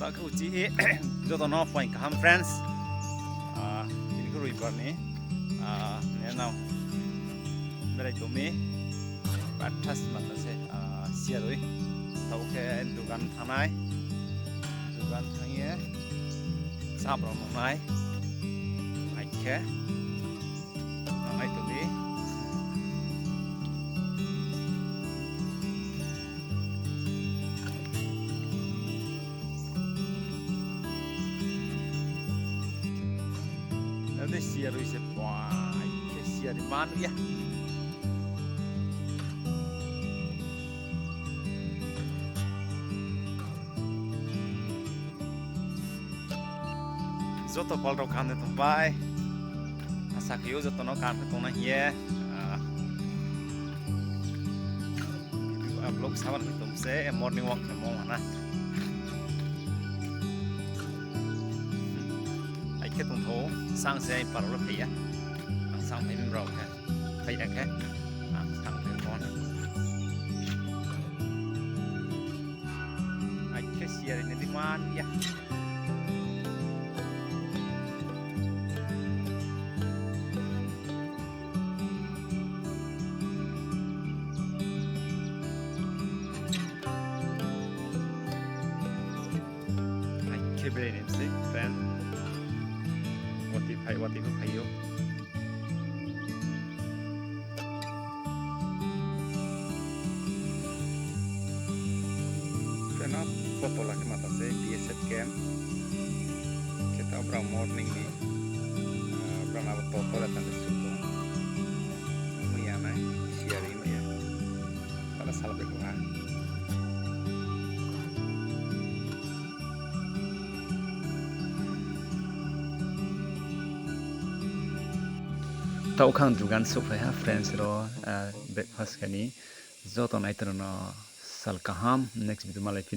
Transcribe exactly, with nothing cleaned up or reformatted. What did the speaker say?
Akhe uchih, joto no phaing kaham friends. Ah, tini khe roibar ni, ah, nini nao berai tong mi. Bathas mata se, ah, siya roi. Tao khe dugan thanng nai. Dugan thanng ye. Chap rao nung nai. Ai khe. Nang nai tong di. Nade siya roi se pai, khe siya roi man ya. Joto pal rao kaham de tong pai. Asa khe ou joto no kaham khe tong nai hing ye. Ah, ah, vlog saban khe tong se morning walk khe mo hana. Ai khe tongthou, sang se ai pal rao le phai ya. Ang sang phai mi rao khe. Phai ya khe. Ang sang phai mo hana. Ai khe siya roi ni di man ya. Ai khe berai ni se friend. Watoi phai, watoi pho phai ou. Friend, no photo la khe mata se B S F camp. Khe tao brao morning ni, ah, brao na bo toto le tang de suh tong. Mui ya nai, siya roi mai ya. Pala sal bai kho ha. Tao khang dugan souhphai ha friends rao, ah, breakfast khe ni. Joto nai tong rao no sal kaham, next video malai phi